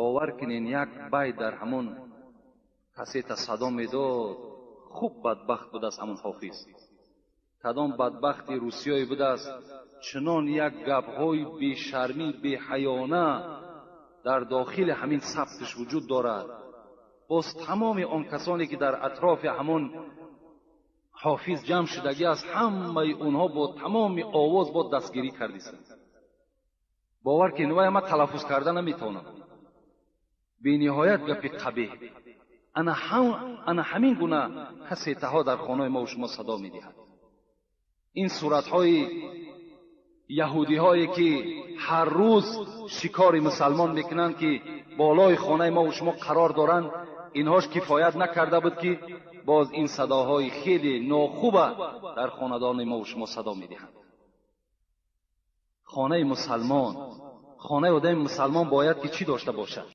Бовар кунен, як байт дар ҳамон касета садо медод. Хуб, бадбахт будааст ҳамон ҳофиз, кадом бадбахти русиёе будааст, чунон як гапҳои бешармӣ, беҳаёна дар дохили ҳамин сабтиш вуҷуд дорад. Боз тамоми он касоне ки дар атрофи ҳамон ҳофиз ҷамъ шудагӣ аст, ҳамаи онҳо бо тамоми овоз бо дастгирӣ кардистанд. Бовар кунед, вай ман талаффуз карда наметавонам, бениҳоят гапи қабеҳ. Ана ҳамин гуна касетаҳо дар хонаи мо шумо садо медиҳад. Ин суратҳои яҳудиҳое ки ҳар рӯз шикори мусалмон мекунанд, ки болои хонаи мо шумо қарор доранд, инҳош кифоят накарда буд, ки боз ин садоҳои хеле нохуба дар хонадони мо шумо садо медиҳанд. Хонаи мусалмон, хонаи одами мусалмон бояд ки чӣ дошта бошад?